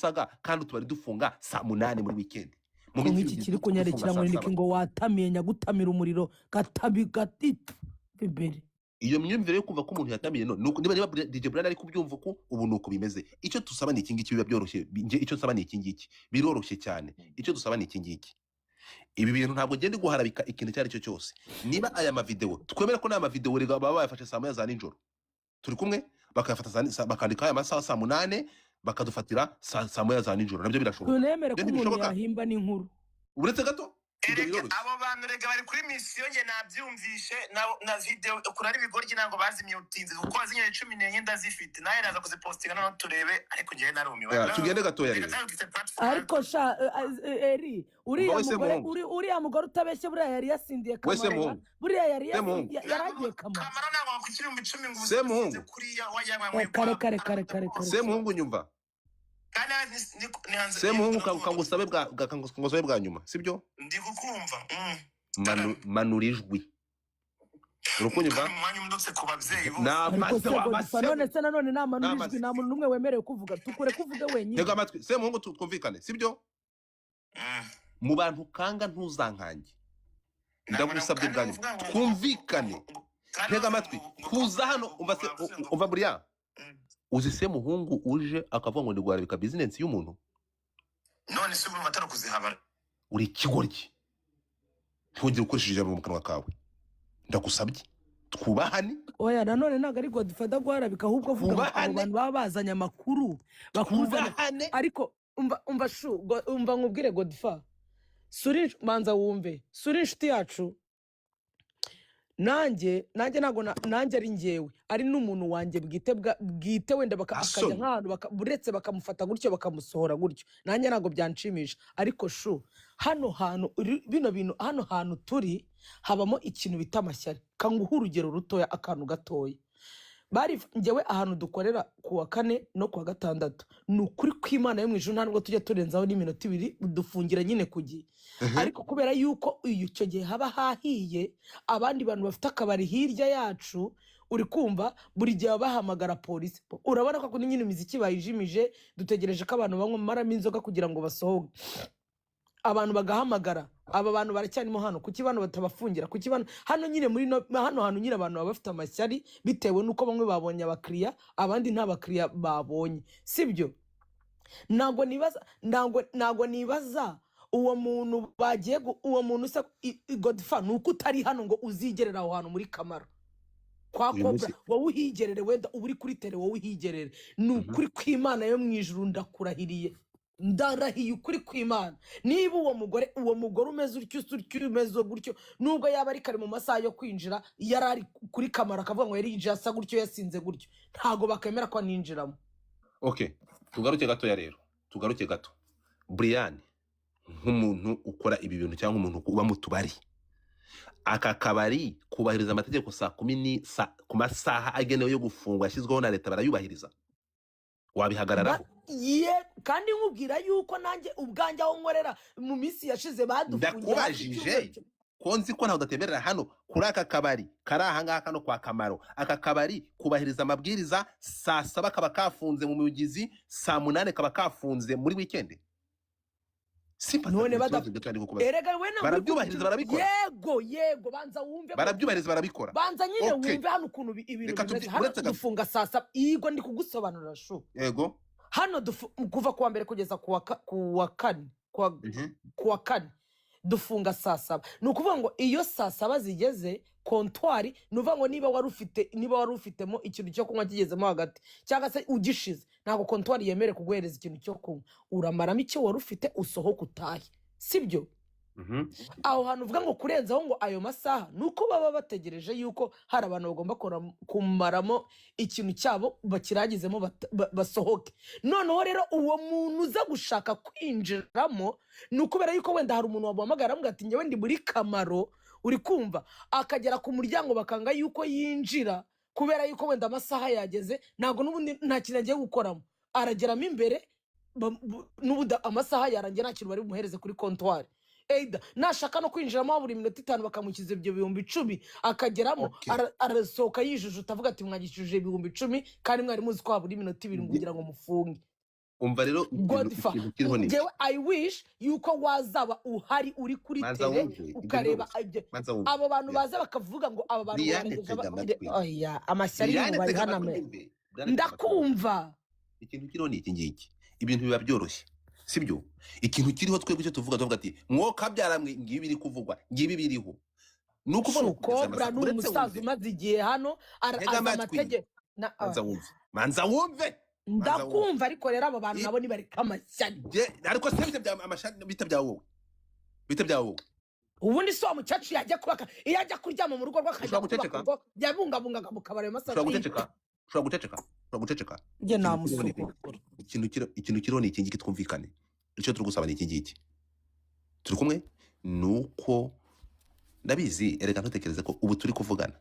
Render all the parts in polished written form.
Saga, kandi utubari dufunga saa 8 muri weekend, mu Ko minsi nk'iki ibiri kiri dufunga kunyarekera saa ngo saba. niki, ngo watamiye nyagutamira umuriro gatabi gatipfa imbere. Iyo myumvire yo kumva ko umuntu yatamiye, none nuko niba DJ Brian ari kubyumva uko ubu nuko bimeze, icyo tusaba ni iki ngiki, biba byoroshye. Njye icyo nsaba ni iki ngiki, biroroshye cyane. Icyo dusaba ni iki ngiki: ibi bintu ntabwo ngenda guharabika ikintu icyo ari cyo cyose. Niba aya mavideo, twemere ko n'aya mavideo rega baba bayafashe saa 1 za nijoro, turi kumwe, bakayafata bakandika aya masaha saa 8, bakadufatira saa 1 za nijoro, nabyo birashoboka. Tunemere ko Ibyo umuntu ntibishoboka. yahimba n'inkuru. Uretse gato, ibyo Erega biroroshye. abo bantu rega bari kuri mission. Njye nabyumvishe na video ukuntu ari ibigoryi, ntabwo bazimyutinze kuko wazinyoye 14 ndazifite, nawe naza kuzipostinga noneho turebe, ariko njyewe narumiwe. Ya, tugende gatoya Reka rero. nawe dufite platform. Ariko sha eri uriya Umva we mugore Semuhungu. Uriya mugore utabeshye, buriya yari yasindiye We Kamaro. Semuhungu. Buriya yari Semuhungu. yari agiye Kamaro. Kamaro ntabwo wakwishyura 10,000 ngo Semuhungu. ubusinze kuriya wajya wanyweye. Kare kare kare kare kare. Semuhungu, nyumva. Kandi ni hanze. Semuhungu, kangusabe kangusabe bwa nyuma, sibyo? Ndi kukumva. Manura ijwi, urukunyumva? Kandi umwanya umudutse ku babyeyi bose. Ariko Namaze se Godfa, wamase. none se nanone namanura Namaze. ijwi, nta muntu n'umwe wemerewe kuvuga, tukure kuvuge wenyine. Tega amatwi Semuhungu, twumvikane, sibyo? Mu bantu kanga ntuzankange, ndagusabye bwa nyuma, twumvikane. Tega amatwi, kuza hano, umva se, umva buriya, uzi Semuhungu uje akavuga ngo ndi guharabika business y'umuntu? None se urumva atari ukuzihabara? Uri ikigoryi, ntugire ukoresheje ijambo mu kanwa kawe. Ndagusabye twubahane. Oya, nanone ntabwo ari Godfather guharabika, ahubwo avuga ngo abo Twubahane. bantu baba bazanye amakuru bakuzana. Twubahane. Ariko umva shu, umva nkubwire Godfa, suri manza wumve, suri inshuti yacu. Nanjye ntabwo nanjye ari njyewe, ari n'umuntu wanjye bwite bwite wenda akajya Asoni. nk'ahantu uretse bakamufata gutyo, bakamusohora gutyo, nanjye ntabwo byanshimisha. Ariko shu, hano hantu bino bintu, hano hantu turi habamo ikintu bita amashyari. Kanguhe urugero rutoya, akantu gatoya. Bari njyewe ahantu dukorera ku wa kane no ku wa gatandatu, ni ukuri kw'Imana yo mu ijuru, nta nubwo tujya turenzaho n'iminota 2, dufungira nyine ku gihe. Ariko kubera yuko icyo gihe haba hahiye, abandi bantu bafite akabari hirya yacu, uri kumva, buri gihe baba bahamagara polisi. Urabona ko nyine imiziki bayijimije, dutegereje ko abantu banywa maramo inzoga kugira ngo basohoke, abantu bagahamagara: "Aba bantu baracyarimo hano, kuki bano batabafungira? Kuki bano hano?" Nyine muri no, hano hantu nyine abantu baba bafite amashyari bitewe n'uko bamwe babonye abakiriya, abandi nta bakiriya babonye, sibyo? Ntabwo nibaza uwo muntu bagiye uwo muntu se Godfa, ni uko utari hano ngo uzigerere aho hantu muri Kamaro kwa Uyu Cobra. munsi Wowe uhigerere, wenda uba uri kuri tele, wowe uhigerere. Ni ukuri kw'Imana yo mu ijuru, ndakurahiriye, ndarahiye ukuri kw'Imana, niba uwo mugore umeze utyo, usa utyo, umeze gutyo, nubwo yaba ari kare mu masaha yo kwinjira, yari ari kuri Kamaro, akavuga ngo yari yinjiye asa gutyo, yasinze gutyo, ntabwo bakemera ko aninjiramo. Okay, tugaruke gatoya rero, tugaruke gato. Brian, nk'umuntu ukora ibi bintu cyangwa umuntu uba mu tubari, aka kabari kubahiriza amategeko saa 10 ni ku masaha agenewe yo gufungwa yashyizweho na leta, barayubahiriza? Wabihagararaho? Ye, kandi nkubwira yuko nanjye ubwanjye aho nkorera mu minsi yashize badufungiye hafi Ndakubajije icyumweru kimwe. Ko nzi ko ntawe udatemberera hano kuri aka kabari kari ahangaha kano kwa Kamaro, aka kabari kubahiriza amabwiriza, saa 7 kaba kafunze mu mugezi, saa 8 kaba kafunze muri weekend? Simba None ikibazo gato ndi kukubaza. Erega we ntabwo uri kumva. Barabyubahiriza, barabikora? Yego, banza wumve ko Barabyubahiriza, barabikora? Banza nyine wumve hano ukuntu ibintu Reka bimeze hano. Uretse gato. Dufunga saa 7. Yego, ndi kugusobanurira shu. Yego. Hano kuva kuwa mbere kugeza kuwa kane, kuwa kane dufunga saa 7. Ni ukuvuga ngo iyo saa 7 zigeze, comptoir, ni ukuvuga ngo niba wari ufitemo ikintu cyo kunywa kigezemo hagati cyangwa se ugishize, ntabwo comptoir yemerewe kuguhereza ikintu cyo kunywa. Uramaramo icyo wari ufite, usohoke utahe, sibyo? Aho hantu uvuga ngo kurenzaho ngo ayo masaha, ni uko baba bategereje yuko hari abantu bagomba kumaramo ikintu cyabo bakirangizemo, basohoke. Noneho rero uwo muntu uza gushaka kwinjiramo, ni ukubera yuko wenda hari umuntu wamuhamagara aramubwira ati: "Njyewe ndi muri Kamaro," uri kumva, akagera ku muryango bakanga yuko yinjira kubera yuko wenda amasaha yageze. Ntabwo n'ubundi nta kintu agiye gukoramo, arageramo imbere, n'ubundi amasaha yarangiye, nta kintu bari bumuhereze kuri comptoir. Either nashaka no kwinjiramo buri minota 5 bakamukiza ibyo 10,000, akageramo, arasohoka yijujuta avuga ati: "Mwagishije 10,000 kandi mwari muzi ko habura iminota 2 ngo kugira ngo mufunge." Umva rero, ikintu Godfa, ikintu kiriho ni iki. Njyewe I wish yuko wazaba uhari uri kuri Manza tele wumve ibyo ukareba biroroshye. Ibyo Manza wumve. abo bantu baza bakavuga ngo aba bantu ngo Brian, barengeje tega amatwi. Oya, amashyari Brian, y'ubu bari tega hano amatwi ame wumve. Brian, tega amatwi wumve. Ndakumva. Ikintu kiriho ni iki ngiki: ibintu biba byoroshye, sibyo? Ikintu kiriho, twebwe icyo tuvuga, tuvuga ati mwoka byaramwe, ngibi biri kuvugwa, ngibi biriho. Ni ukuvuga ngo shu kugeza Cobra amasaha ni uretse umusaza wumve. umaze igihe hano Tega azi amatwi. amategeko na Manza wumve, manza wumve, manza wumve. Ndakumva, ariko rero abo bantu nabo nibareka amashyari. Ariko se bite bya amashari, bite bya wowe, bite bya wowe? Ubundi si wa mukecuru yajya kubaka, iyo ajya kuryama mu rugo rwe akajya Ushobora kubaka guceceka? urugo, yabungabungaga mu kabari ayo masaha. Ushobora guceceka? Ushobora guceceka? Ushobora guceceka? Njye Ikintu kiriho ni iki. namusukura. Ikintu kiriho ni iki ngiki, twumvikane. Icyo turi gusaba ni iki ngiki, turi kumwe, ni uko ndabizi. Erega ntutekereze ko ubu turi kuvugana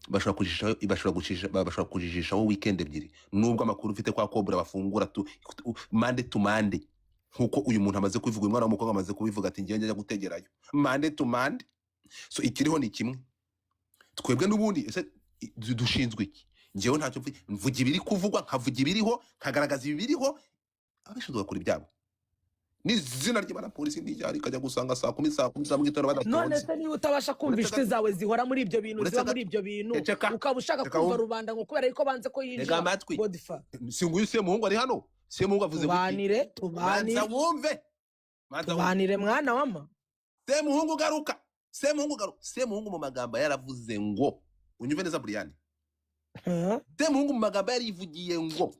bashobora kujijishaho, bashobora kujijishaho weekend 2, nubwo amakuru mfite kwa Cobra bafungura tu Monday to Monday, nkuko uyu muntu amaze kubivuga, uyu mwana w'umukobwa amaze kubivuga ati ngiye njya gutegerayo Monday to Monday. So ikiriho ni kimwe, twebwe n'ubundi ese dushinzwe iki? Njyewe ntacyo mvuga, mvuga ibiri kuvugwa, nkavuga ibiriho, nkagaragaza ibiriho. Abashinzwe bakora ibyabo n'izina ry'Imana. Polisi ntijyari ikajya gusanga saa 10, saa 10 za mu gitondo None badatonze. se niba utabasha kumva Uretse inshuti gato. zawe zihora muri ibyo bintu, Uretse ziba gato. muri ibyo bintu, Ceceka. ukaba ushaka Reka kumva wumve. rubanda ngo kubera yuko banze ko Tega yinjira? amatwi. Godfa. Si nguyu Semuhungu ari hano? Semuhungu avuze ngo iki? Tubanire, tubanire. Manza wumve, manza wumve. Tubanire, mwana wama. Semuhungu garuka, Semuhungu garuka. Semuhungu mu magambo yaravuze ngo, unyumve neza Brian, Semuhungu mu magambo yarivugiye ngo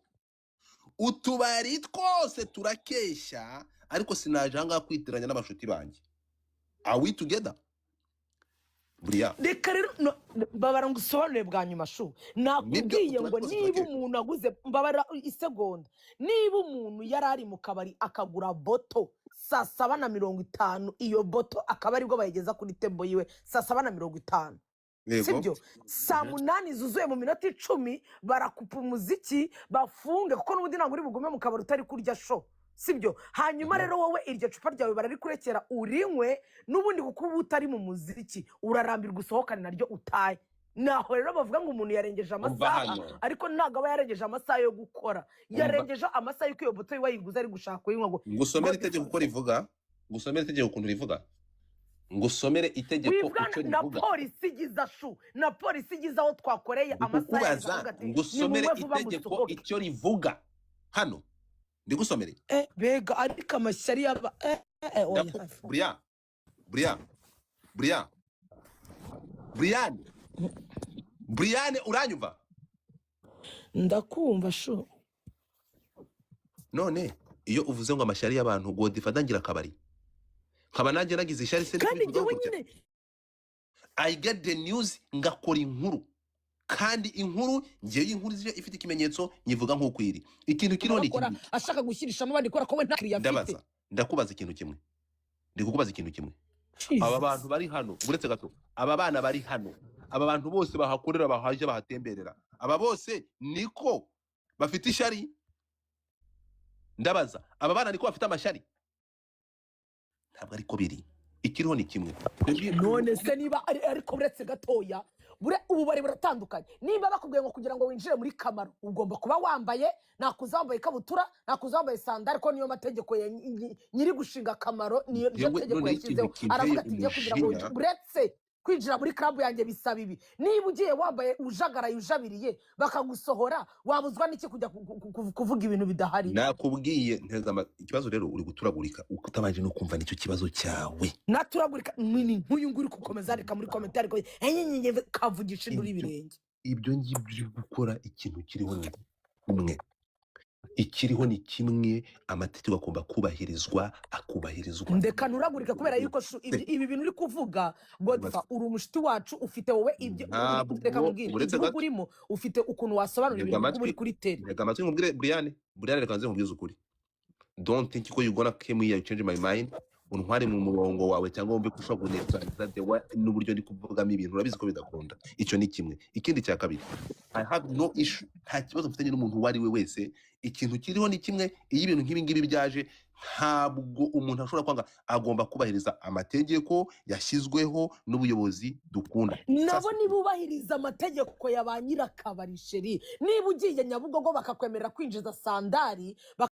utubari twose turakesha, ariko sinaje ahangaha kwitiranya n'abashuti banjye. Are we together, Brian? Reka rero mbabara ngo usobanure bwa nyuma shu. Nibyo. Nakubwiye Utubari ngo twose niba turakesha. umuntu aguze, mbabara isegonda, niba umuntu yari ari mu kabari akagura bottle saa 7:50, iyo bottle akaba aribwo bayigeza kuri table yiwe saa 7:50, sibyo? Saa 8 zuzuye mu minota 10 barakupa umuziki, bafunge, kuko n'ubundi ntabwo uri bugume mu kabari utari kurya show, sibyo? Hanyuma rero wowe iryo cupa ryawe bararikurekera urinywe n'ubundi, kuko uba utari mu muziki, urarambirwa usohokane naryo utahe. Naho rero bavuga ngo umuntu yarengeje Umva amasaha, hano. ariko ntabwo aba yarengeje amasaha yo gukora, Umva. yarengeje amasaha y'uko iyo bottle wayiguze ari gushaka kuyinywa ngo Ngusomere Godfather. itegeko uko rivuga, ngusomere itegeko ukuntu rivuga, ngusomere itegeko Wibwa icyo na rivuga. polisi igiza shu, na polisi igize aho twakoreye Ndi amasaha yageze, kukubaza. avuga ati Ngusomere nimunywe vuba itegeko musohoke. icyo rivuga hano, ndigusomere. Bega, ariko amashyari yaba oya. Brian, Brian, Brian, Brian, Brian, uranyumva? Ndakumva shu. None iyo uvuze ngo amashyari y'abantu, Godfather, ngira akabari nkaba nanjye nagize ishyari se? Kandi Kubivugaho njyewe gutya. nyine. I get the news, ngakora inkuru, kandi inkuru ngewe, inkuru ije ifite ikimenyetso, nyivuga nk'uko iri. Ikintu kiriho ni iki Akora ngiki. ashaka gushyirishamo abandi kubera ko we nta kiriya afite. Ndabaza, ndakubaza ikintu kimwe, ndi kukubaza ikintu kimwe. Aba Jesus. bantu bari hano, uretse gato, aba bana bari hano, aba bantu bose bahakorera, bahaje, bahatemberera, aba bose niko bafite ishyari? Ndabaza, aba bana niko bafite amashyari? Ntabwo ariko biri. Ikiriho ni kimwe. None se niba ari, ariko uretse gatoya, ububari buratandukanye. Niba bakubwiye ngo kugira ngo winjire muri Kamaro ugomba kuba wambaye, nakuza wambaye ikabutura, nakuza wambaye sandari, ko niyo mategeko ya nyiri gushinga Kamaro, niyo niyo Yewe, tegeko noneho ikintu yashyizeho. kinteye Aravuga ati ngiye kugira ngo umujinya. Uretse kwinjira muri club yanjye bisaba ibi. Niba ugiye wambaye ujagaraye, ujabiriye, bakagusohora, wabuzwa n'iki kujya kuvuga ibintu bidahari? Nakubwiye nteze ikibazo rero uri guturagurika utabanje no kumva nicyo kibazo cyawe. Naturagurika nini nk'uyu nguyu uri gukomeza arika muri commentaire ko enyenyenye kavugisha induru y'ibirenge. Ibyo ngibyo uri gukora, ikintu kiriho ni kimwe, ikiriho ni kimwe: amategeko agomba kubahirizwa, akubahirizwa. Ndeka nturagurika kubera yuko shu, ibi bintu uri kuvuga, Godfa, uri umushuti wacu, ufite wowe ibyo Ntabwo reka nkubwire, uretse igihugu gato. urimo ufite ukuntu wasobanura Ntega ibintu kuko amatwi. uri kuri tele. Ntega amatwi nkubwire, Brian. Brian, reka nze nkubwize ukuri. Don't think ko you gonna came here, you change my mind, untware mu murongo wawe, cyangwa wumve ko ushobora kuneutraliza the way n'uburyo ndi kuvugamo ibintu. Urabizi ko bidakunda. Icyo ni kimwe. Ikindi cya kabiri, I have no issue, nta kibazo mfitanye n'umuntu uwo ari we wese. Ikintu kiriho ni kimwe: iyo ibintu nk'ibi ngibi byaje, Ntabwo umuntu ashobora kwanga, agomba kubahiriza amategeko yashyizweho n'ubuyobozi dukunda. Nabo Sasa ntibubahiriza amategeko ya ba nyirakabari. Chéri, niba ugiye Nyabugogo bakakwemerera kwinjiza sandari.